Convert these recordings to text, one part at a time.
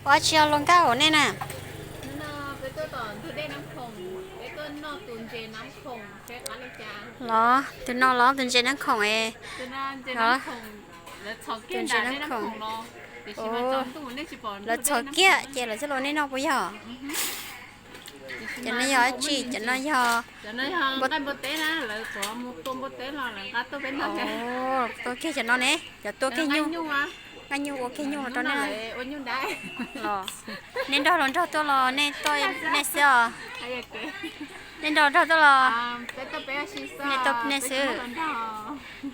Ua tsi os luag nkauj nej na? Los tus no los tus ntses nab khoom es. Tus ntses nab khoom. Lawv txhos kiag ces lawv thiaj los nej noj puas yog? Cov no yog dab tsi? Cov no yog nqaij npua teb na, lawv tuav mus tua npua teb los lawv nqa tuaj peb noj. Tua kiag cov no ne, cov tua kiag nyuj, nqaij nyuj ua kiag nyuj los rau nej los. Nej nrog hluas nraug tuaj los nej tuaj nej xwb os? Nej nrog hluas nraug tuaj los nej tuaj nej xwb?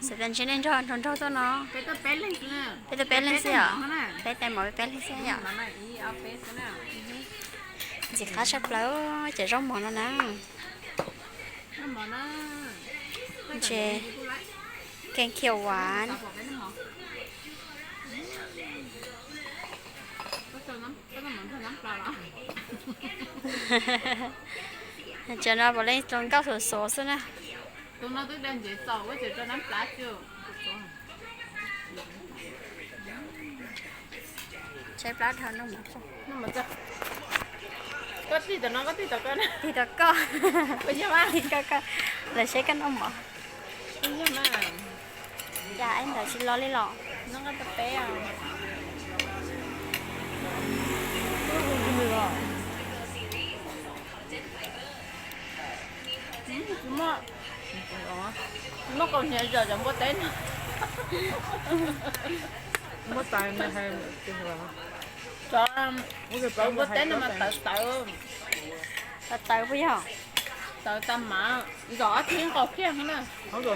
Xav tias ntshe nej nrog hluas nraug tuaj no. Peb tuaj peb leeg xwb os? Peb tais mov peb peb leeg xwb yom? Ntxim qab tshaj plaws cov zaub mov no na. Ntses, kem khiav vas. Cov no puav leej hluas nkauj xuav xuav xwb na. Tshaib plab dhau no. Koj tig tom no, koj tig tom koj na. Tig tom koj. Tig koj koj, lawv saib koj noj mov. Cas ib ntawd tsis los li los? Muaj kaus hniav zom cov npua teb no. Cov npua teb no mas tawv tawv. Tawv tawv puas yog? Tawv tas mas zom ob thib nqaus kiag na. Zom ob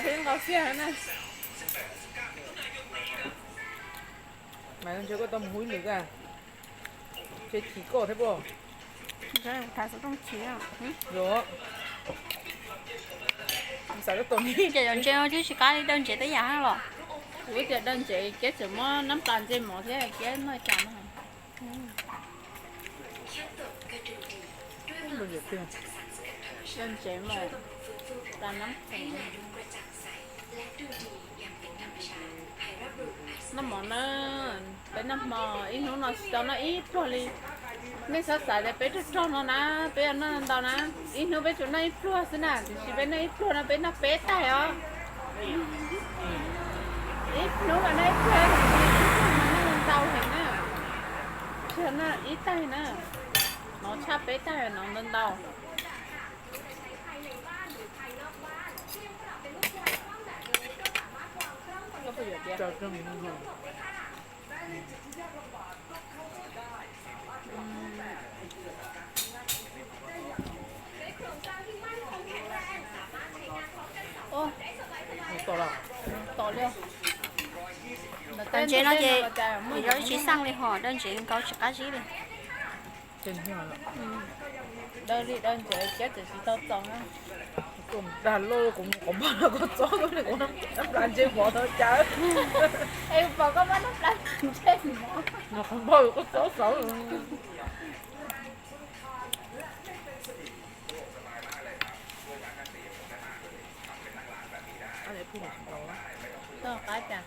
thib nqaus kiag na. Mas ntshe koj tau mus hu ib lwm, ntshe chim koj thiab pob. Xav koj tus ni. Ces yog ntses twb tsis qab li, dawb ntsev twb yam los. Kuv tias dawb ntsev kiab tseem muab nab plas ntse mov thiab kiab noj cas no. Dawb ntsev mas plas nab pheem. Noj mov na, peb noj hmo ib hnub no tsis tau noj ib pluag li. Nej txhob xav tias peb rog rog no na, peb yuav noj ntau na. Ib hnub peb tsuas noj ib pluag xwb na, tiam sis peb noj ib pluag no peb noj peb taig os. Ib hnub mas noj ib pluag, ib pluag mas noj ntau heev na. Tsis yog noj ib taig na, no tshaj peb taig no ntau ntau. Dawb ntsev no ces yus tsis xaj li hos, dawb ntsev nkaus tsis qab zib li. Dawb li dawb ntsev kiab tseem tsis tau txaus na. Dag loj kuv mus qhov npaj no koj txob koj li kuv nab plas ntse mov tau cas. Es pom koj muab nab plas ntse mov. Qhov npaj koj txob saud. Qab cas?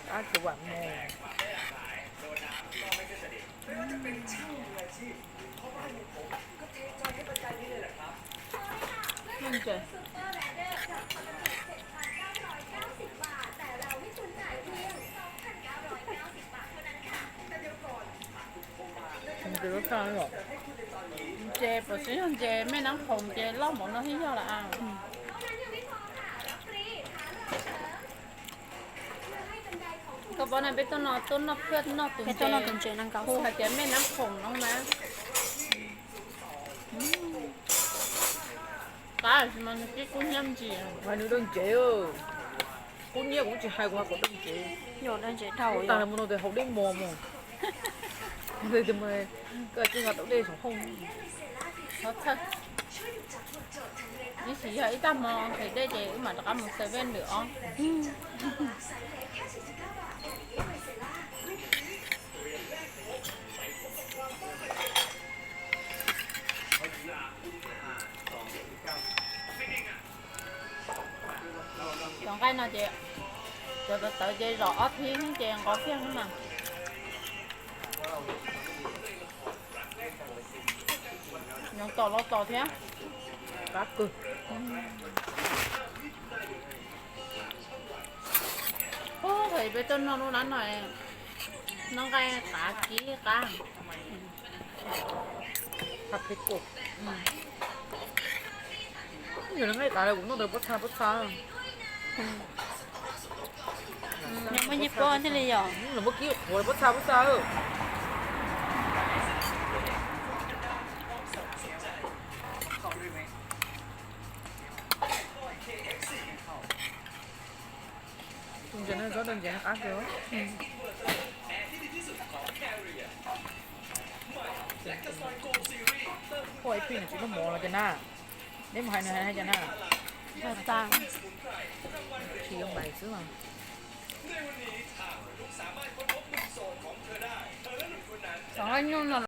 Qab tsuv vam mus. Ntses pam xwb yog ntses mej nab khoom ces loj npaum no thiab yog lawm. Koj paub na, peb tuaj no tuaj noj phaj noj tus ntses, hu hais tias mej nab khoom no na. Qab mas nws kib kub hnyiab ntsis. Hais nws dawb ntsev, kub hnyiab kuv tsis hais, kuv hais kom dawb ntsev. Yog dawb ntsev dhau tas mus no tes haus dej mos mus. Koj tsis nqa tau dej saum hoob. Ib sim yog ib tag hmo nqhis dej ces wb mam rov qab mus seven lwm ob. Cov nqaij no ces Cov tawv tawv ces zom ob phib ces nqos kiag xwb mas. Nyoos tom los tom thiab. Qab kawg. Ub, thaum peb tuaj noj lub lab no, noj nqaij qab kib qab. Yog nqaij qab kuv noj tau pob txha pob txha. Nws muaj nyiaj pob thiaj li yom. Nws muab kib qhuav pob txha pob txha. Tus ntses no txhob tus ntses no qab kawg. Ua ib pliag nws tsis muaj mov los cas na. Neb mus hais nws hais cas na. Tsis zoo npaim xwb mas. Xov nyuj no